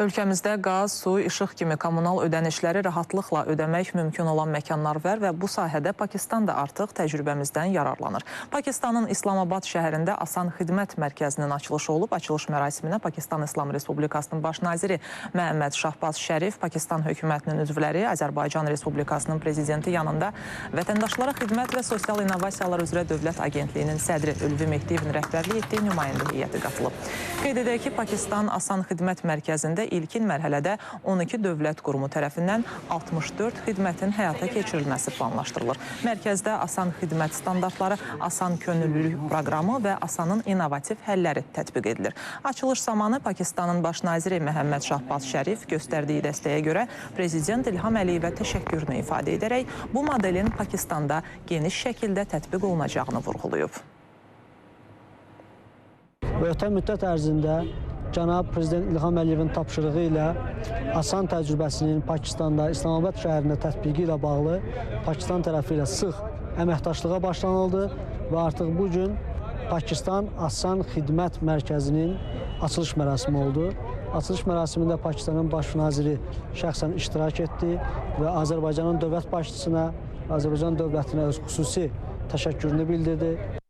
Ölkəmizdə qaz, su, işıq kimi kommunal ödənişləri rahatlıqla ödəmək mümkün olan məkanlar var və bu sahədə Pakistan da artıq təcrübəmizdən yararlanır. Pakistanın İslamabad şəhərində Asan Xidmət Mərkəzinin açılışı olub. Açılış mərasiminə Pakistan İslam Respublikasının baş naziri Məhəmməd Şahbaz Şərif, Pakistan hökumətinin üzvləri, Azərbaycan Respublikasının prezidenti yanında Vətəndaşlara Xidmət və Sosial İnnovasiyalar üzrə Dövlət Agentliyinin sədri Ülvi Mehdiyevin rəhbərlik etdiyi nümayəndə heyəti qatılıb. Qeyd edək ki, Pakistan Asan Xidmət Mərkəzində ilkin mərhələdə 12 dövlət qurumu tərəfindən 64 xidmətin həyata keçirilməsi planlaşdırılır. Mərkəzdə asan xidmət standartları, asan könüllülük proqramı və asanın innovativ həlləri tətbiq edilir. Açılış zamanı Pakistanın baş naziri Məhəmməd Şahbaz Şərif göstərdiyi dəstəyə görə Prezident İlham Əliyevə təşəkkürünü ifadə edərək bu modelin Pakistanda geniş şəkildə tətbiq olunacağını vurğulayıb. Ötən müddət ərzində Cənab Prezident İlham Əliyevin tapşırığı ilə asan təcrübəsinin Pakistanda, İslamabad şəhərində tətbiqi ilə bağlı Pakistan tərəfi ilə sıx əməkdaşlığa başlanıldı və artıq bu gün Pakistan Asan Xidmət Mərkəzinin açılış mərasimi oldu. Açılış mərasimində Pakistanın baş naziri şəxsən iştirak etdi və Azərbaycanın dövlət başçısına, Azərbaycan dövlətinə öz xüsusi təşəkkürünü bildirdi.